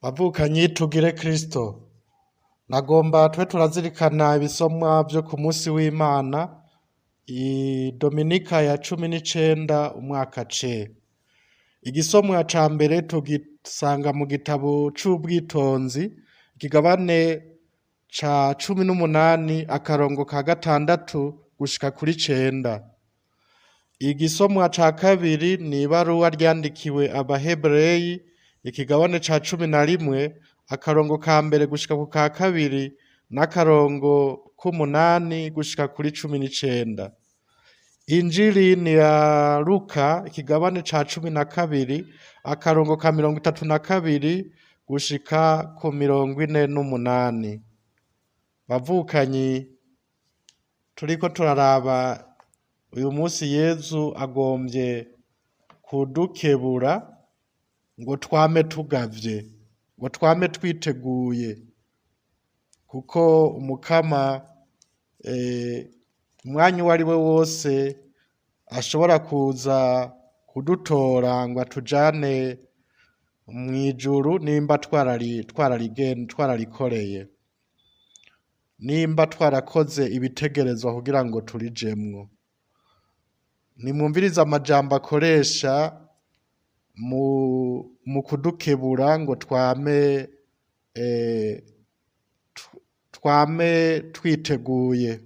Bavukanyi tugire Kristo, nagomba tube turazirikana ibisomwa vyo ku musi w'Imana, Dominika ya 19 umwaka C. Igisomwa ca mbere tugisanga mu gitabo c'Ubwitonzi, ikigabane ca 18 akarongo ka 6 gushika kuri 9. Igisomwa ca kabiri ni ibaruwa ryandikiwe Abahebureyi, ikigabane ca 11 akarongo ka 1 gushika ku ka 2 n'akarongo k'8 gushika kuri 19. Injili ni ya Luka, ikigabane ca 12 akarongo ka 32 gushika ku 48. Bavukanyi, turiko turaraba uyu musi Yezu agomvye kudukebura ngo twame tugavye, ngo twame twiteguye, kuko Umukama umwanya uwo ari we wose ashobora kuza kudutora ngo atujane mw'ijuru nimba twararikoreye, nimba twarakoze ibitegerezwa kugira ngo turijemwo. Nimwumvirize amajambo akoresha mu kudukebura ngo twame twiteguye.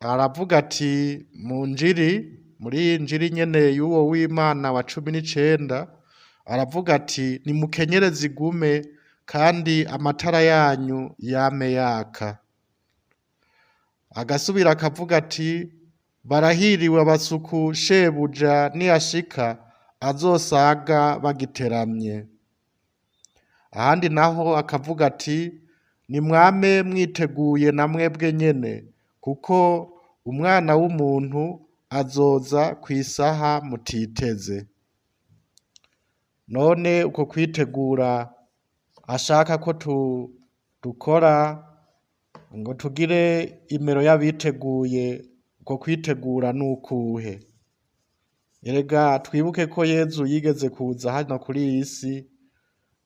Aravuga ati mu njiri, muri iyi njiri nyene y'uwo w'Imana wa 19, aravuga ati nimukenyereze igume kandi amatara yanyu yame yaka. Agasubira akavuga ati barahiriwe abasuku shebuja niyashika azosaga bagiteramye. Ahandi naho akavuga ati nimwame mwiteguye na mwebwe nyene, kuko umwana w'umuntu azoza kw'isaha mutiteze. None uko kwitegura ashaka ko dukora ngo tugire imero y'abiteguye, uko kwitegura n'ukuhe? Erega twibuke ko Yezu yigeze kuza hano kuri iyi si,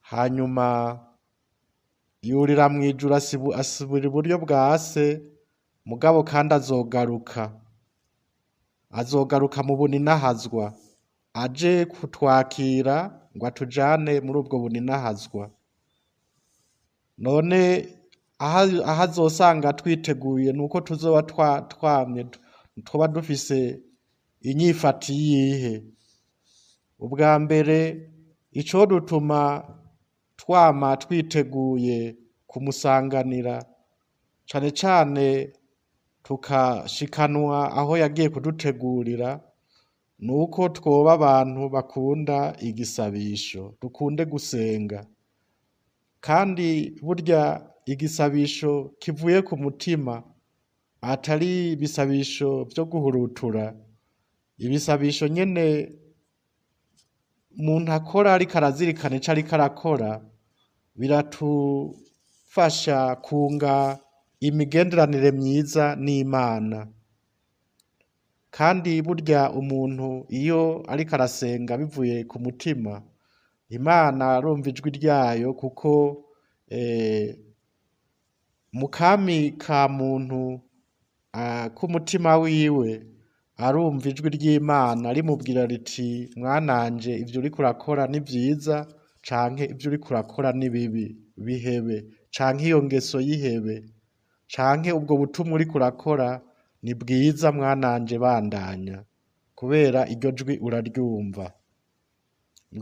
hanyuma yurira mw'ijuru asubira iburyo bwa se, mugabo kandi azogaruka. Azogaruka mu buninahazwa, aje kutwakira ngo atujane muri ubwo buninahazwa. None aho azosanga twiteguye nuko tuzoba twamye twoba dufise inyifato iyihe? Ubwa mbere icodutuma twama twiteguye kumusanganira, cane cane tukashikanwa aho yagiye kudutegurira, nuko twoba abantu bakunda igisabisho, dukunde gusenga. Kandi burya igisabisho kivuye ku mutima, atari ibisabisho vyo guhurutura, ibisabisho nyene umuntu akora ariko arazirikana ico ariko arakora, biratufasha kunga imigenderanire myiza n'Imana. Kandi burya umuntu iyo ariko arasenga bivuye ku mutima, Imana arumva ijwi ryayo, kuko mu kami ka muntu k'umutima wiwe arumva ijwi ry'Imana rimubwira riti mwananje ivyo uriko urakora ni vyiza, canke ivyo uriko urakora ni bibi, bihebe, canke iyo ngeso yihebe, canke ubwo butumwa uriko urakora ni bwiza mwananje bandanya, kubera iryo jwi uraryumva.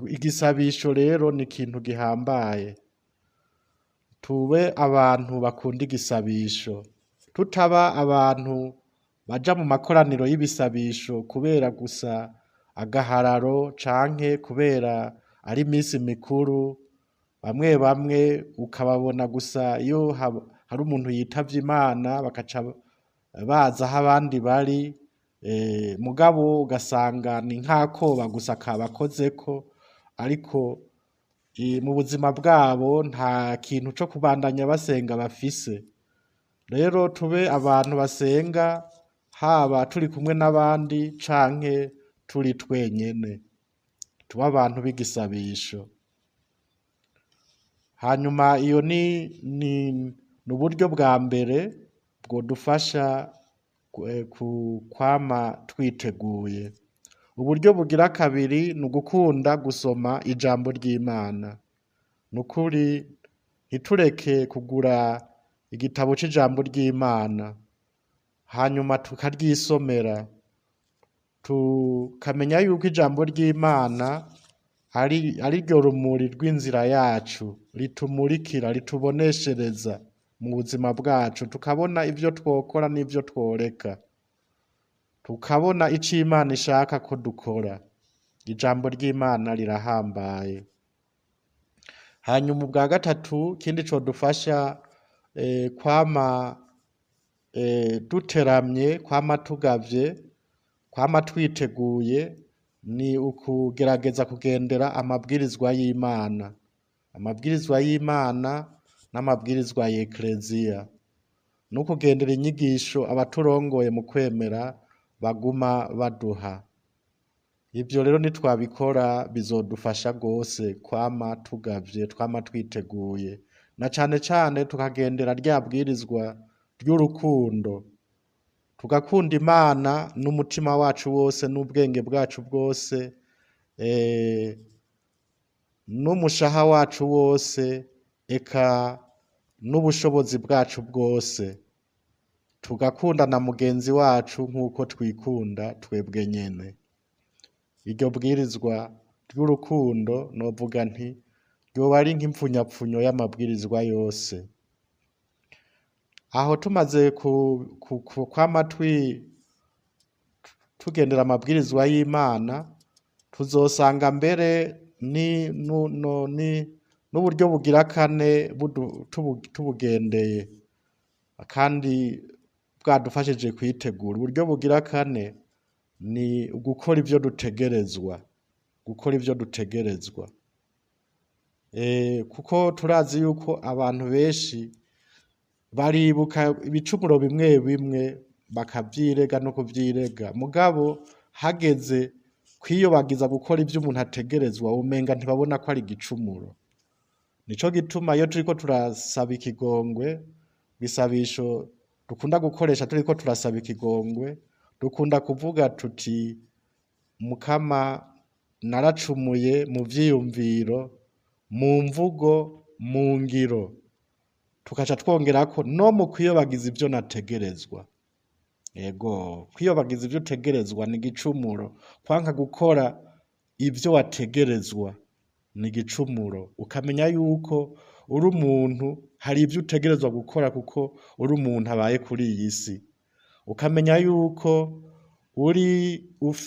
Igisabisho rero ni ikintu gihambaye. Tube abantu bakunda igisabisho, tutaba abantu baja mu makoraniro y'ibisabisho kubera gusa agahararo canke kubera ari imisi mikuru, bamwe bamwe ukababona gusa iyo hari umuntu yitavye Imana bakaca baza aho abandi bari, mugabo ugasanga ni nk'akoba gusa kabakozeko, ariko mu buzima bwabo nta kintu co kubandanya basenga bafise. Rero tube abantu basenga, haba turi kumwe n'abandi canke turi twenyene, tube abantu b'igisabisho. Hanyuma iyo ni uburyo bwa mbere bwodufasha kwama twiteguye. Uburyo bugira kabiri ni ugukunda gusoma ijambo ry'Imana. Ni ukuri ntitureke kugura igitabo c'ijambo ry'Imana, hanyuma tukaryisomera, tukamenya yuko ijambo ry'Imana ari ryo rumuri rw'inzira yacu, ritumurikira, rituboneshereza mu buzima bwacu, tukabona ivyo twokora n'ivyo tworeka, tukabona ico Imana ishaka ko dukora. Ijambo ry'Imana rirahambaye. Hanyuma ubwa gatatu, ikindi codufasha kwama duteramye, kwama tugavye, kwama twiteguye, ni ukugerageza kugendera amabwirizwa y'Imana. Amabwirizwa y'Imana n'amabwirizwa ya Ekleziya, no kugendera inyigisho abaturongoye mu kwemera baguma baduha. Ivyo rero nitwabikora bizodufasha gose kwama tugavye, twama twiteguye, na cane cane tukagendera rya bwirizwa ry'urukundo, tugakunda Imana n'umutima wacu wose n'ubwenge bwacu bwose, n'umushaha wacu wose, eka n'ubushobozi bwacu bwose, tugakunda na mugenzi wacu nk'uko twikunda twebwe nyene. Iryo bwirizwa ry'urukundo novuga nti ryoba ari nk'impfunyapfunyo y'amabwirizwa yose. Aho tumaze kwama tugendera amabwirizwa y'Imana, tuzosanga mbere n'uburyo bugira kane tubugendeye kandi bwadufashije kwitegura. Uburyo bugira kane ni ugukora ivyo dutegerezwa, gukora ivyo dutegerezwa. Kuko turazi yuko abantu benshi baribuka ibicumuro bimwe bimwe bakavyirega no kuvyirega, mugabo hageze kwiyobagiza gukora ivyo umuntu ategerezwa, umenga ntibabona ko ari igicumuro. Nico gituma iyo turiko turasaba ikigongwe, ibisabisho dukunda gukoresha turiko turasaba ikigongwe, dukunda kuvuga tuti: Mukama, naracumuye mu vyiyumviro, mu mvugo, mu ngiro, tukaca twongerako no mu kwiyobagiza ivyo nategerezwa. Ego, kwiyobagiza ivyo utegerezwa ni igicumuro, kwanka gukora ivyo wategerezwa ni igicumuro, ukamenya yuko uri umuntu hari ivyo utegerezwa gukora kuko uri umuntu abaye kuri iyi si, ukamenya yuko uri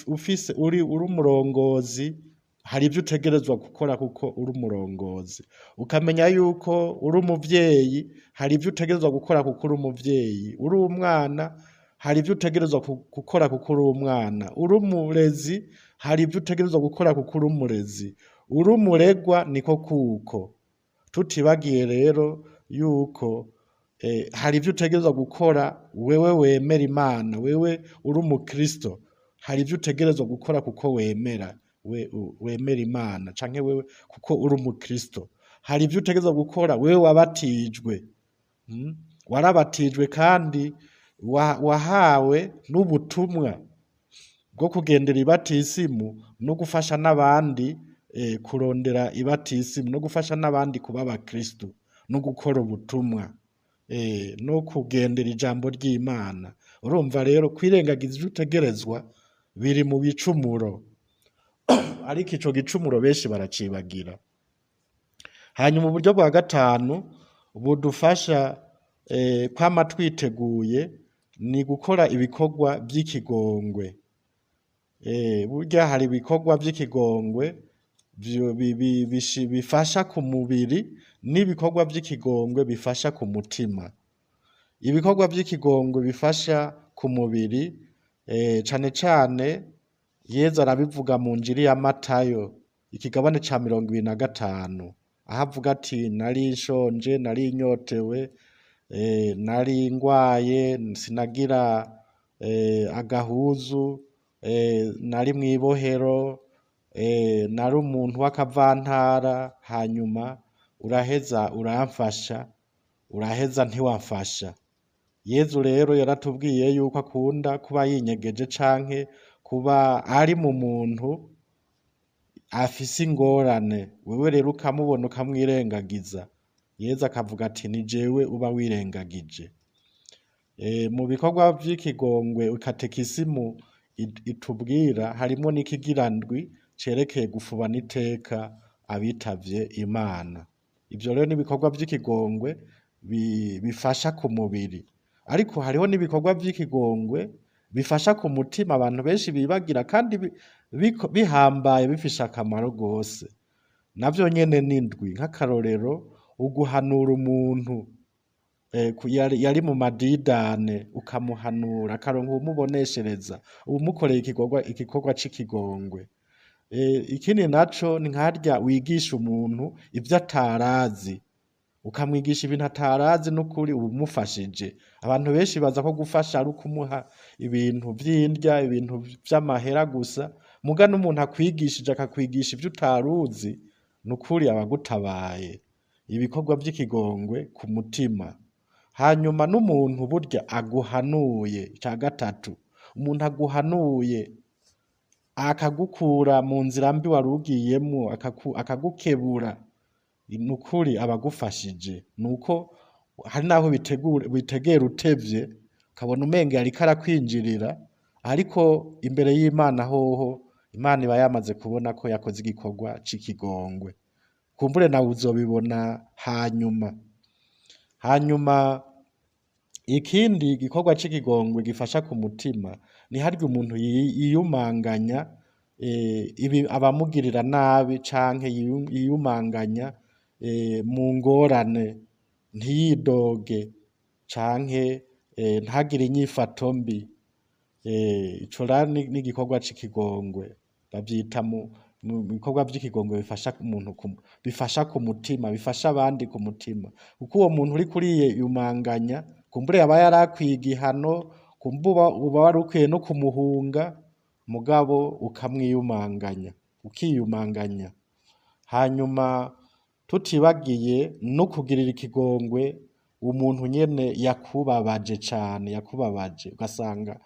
ufise uri umurongozi, hari ivyo utegerezwa gukora kuko uri umurongozi, ukamenya yuko uri umuvyeyi, hari ivyo utegerezwa gukora kuko uri umuvyeyi, uri umwana hari ivyo utegerezwa gukora kuko uri umwana, uri umurezi hari ivyo utegerezwa gukora kuko uri umurezi, uri umuregwa niko kuko. Tutibagiye rero yuko hari ivyo utegerezwa gukora wewe wemera Imana, wewe uri umukristo, hari ivyo utegerezwa gukora kuko wemera wemera Imana, canke wewe kuko uri umukristo, hari ivyo utegerezwa gukora wewe wabatijwe, warabatijwe kandi wahawe n'ubutumwa bwo kugendera ibatisimu no gufasha n'abandi kurondera ibatisimu no gufasha n'abandi kuba abakristo no gukora ubutumwa, no kugendera ijambo ry'Imana. Urumva rero kwirengagiza ivyo utegerezwa biri mu bicumuro, ariko ico gicumuro benshi baracibagira. Hanyuma uburyo bwa gatanu budufasha kwama twiteguye ni gukora ibikorwa vy'ikigongwe. Burya hari ibikorwa vy'ikigongwe bifasha ku mubiri n'ibikorwa vy'ikigongwe bifasha ku mutima. Ibikorwa vy'ikigongwe bifasha ku mubiri, cane cane Yezu arabivuga mu Njiri ya Matayo ikigabane ca 25, aho avuga ati: nari nshonje, nari nyotewe, nari ngwaye, sinagira agahuzu, nari mw'ibohero, nari umuntu w'akavantara, hanyuma uraheza uramfasha, uraheza ntiwamfasha. Yezu rero yaratubwiye yuko akunda kuba yinyegeje canke kuba ari mu muntu afise ingorane, wewe rero ukamubona ukamwirengagiza. Yezu akavuga ati ni jewe uba wirengagije. Mu bikorwa vy'ikigongwe katekisimu itubwira harimwo n'ikigira ndwi cerekeye gufubana iteka abitavye Imana. Ivyo rero n'ibikorwa vy'ikigongwe bifasha ku mubiri, ariko hariho n'ibikorwa vy'ikigongwe bifasha ku mutima abantu benshi bibagira kandi bihambaye bifise akamaro gose. Navyo nyene ni ndwi, nk'akarorero uguhanura umuntu yari mu madidane ukamuhanura akaronka uwumuboneshereza, uwumukoreye igikorwa c'ikigongwe. Ikindi naco ni nkarya wigisha umuntu ivyo atarazi, ukamwigisha ibintu atarazi n'ukuri uba umufashije. Abantu benshi baza ko gufasha ari ukumuha ibintu vy'indya, ibintu vy'amahera gusa, muga n'umuntu akwigishije akakwigisha ivyo utaruzi, n'ukuri aba agutabaye. Ibikorwa vy'ikigongwe ku mutima. Hanyuma n'umuntu burya aguhanuye, ica gatatu, umuntu aguhanuye akagukura mu nzira mbi wari ugiyemwo, akagukebura, nukuri aba agufashije. Nuko hari naho bitegera utevye, ukabona umenga yariko arakwinjirira, ariko imbere y'Imana hoho, Imana iba yamaze kubona ko yakoze igikorwa c'ikigongwe. Kumbure nawe uzobibona hanyuma. Hanyuma ikindi gikorwa c'ikigongwe gifasha ku mutima ni harya umuntu yiyumanganya abamugirira nabi canke yiyumanganya mu ngorane, ntiyidoge canke ntagire inyifato mbi. Ico rero ni igikorwa c'ikigongwe, bavyita mu bikorwa vy'ikigongwe bifasha umuntu bifasha ku mutima, bifasha abandi ku mutima, kuko uwo muntu uriko uriyumanganya kumbure aba yarakwiye igihano, kumbure uba wari ukwiye no kumuhunga, mugabo ukamwiyumanganya, ukiyumanganya. Hanyuma tutibagiye no kugirira ikigongwe umuntu nyene yakubabaje cane, yakubabaje ugasanga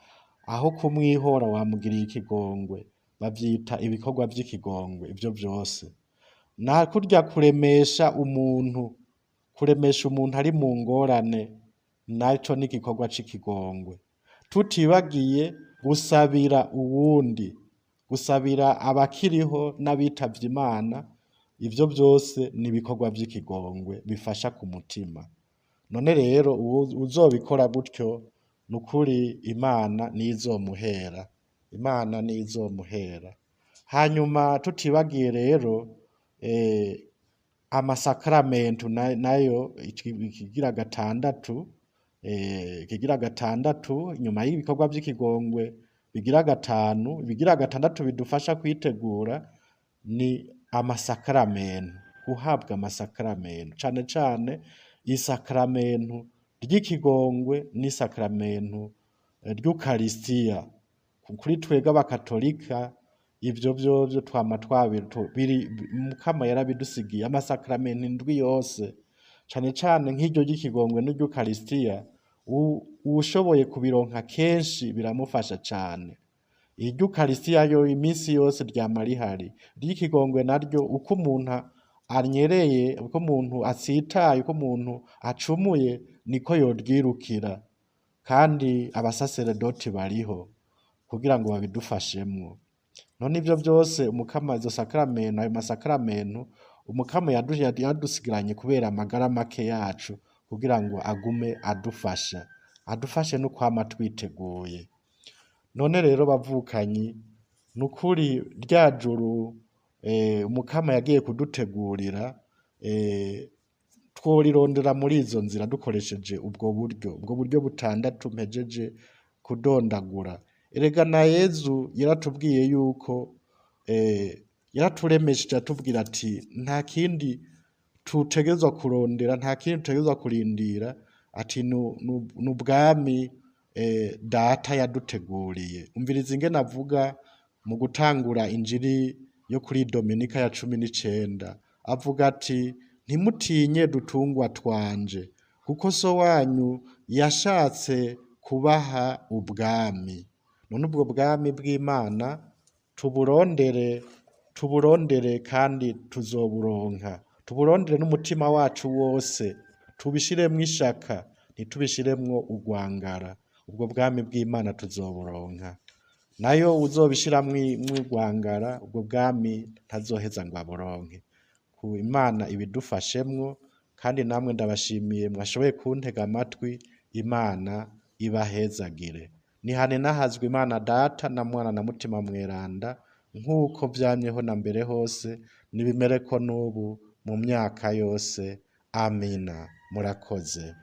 aho kumwihora wamugiriye ikigongwe, bavyita ibikorwa vy'ikigongwe ivyo vyose. Na kurya kuremesha umuntu, kuremesha umuntu ari mu ngorane, naco ni igikorwa c'ikigongwe. Tutibagiye gusabira uwundi, gusabira abakiriho n'abitavye Imana, ivyo vyose ni ibikorwa vy'ikigongwe bifasha ku mutima. None rero uzobikora gutyo, nukuri Imana niyo izomuhera, Imana niyo izomuhera. Hanyuma tutibagiye rero amasakaramentu nayo ikigira gatandatu, ikigira gatandatu nyuma y'ibikorwa vy'ikigongwe bigira gatanu, ibigira gatandatu bidufasha kwitegura ni amasakaramentu, guhabwa amasakaramentu, cane cane isakaramentu ry'ikigongwe n'isakaramentu ry'Ukarisitiya. Kuri twebwe abakatolika ivyo vyovyo twama biri Mukama yarabidusigiye amasakaramentu indwi yose, cane cane nk'iryo ry'ikigongwe n'iry'Ukarisitiya, uwushoboye kubironka kenshi biramufasha cane. Iry'Ukarisitiya yo iminsi yose ryama rihari, iry'ikigongwe naryo uko umuntu anyereye, uko umuntu atsitaye, uko umuntu acumuye niko yoryirukira, kandi abasaseredoti bariho kugira ngo babidufashemwo. None ivyo vyose Umukama izo sakaramentu, ayo masakaramentu Umukama yadusigaranye kubera amagara make yacu kugira ngo agume adufasha, adufashe no kwama twiteguye. None rero bavukanyi, nukuri rya juru Umukama yagiye kudutegurira, tworirondera muri izo nzira dukoresheje ubwo buryo, ubwo buryo butandatu mpejeje kudondagura. Erega na Yezu yaratubwiye yuko yaraturemesheje atubwira ati nta kindi tutegerezwa kurondera, nta kindi tutegerezwa kurindira, ati n'ubwami data yaduteguriye. Umviriza ingene avuga mu gutangura injiri yo kuri Dominika ya 19, avuga ati Ntimutinye dutungwa twanje, kuko so wanyu yashatse kubaha ubwami. None ubwo bwami bw'Imana tuburondere, tuburondere kandi tuzoburonka. Tuburondere n'umutima wacu wose, tubishiremwo ishaka, ntitubishiremwo urwangara. Ubwo bwami bw'Imana tuzoburonka. Nayo uzobishiramwo urwangara, ubwo bwami ntazoheza ngo aburonke. Ku Imana ibidufashemwo, kandi namwe ndabashimiye mwashoboye kuntega amatwi, Imana ibahezagire. Nihane nahazwe Imana Data na Mwana na Mutima Mweranda, nk'uko vyamyeho na mbere hose, nibimereko n'ubu mu myaka yose. Amina. Murakoze.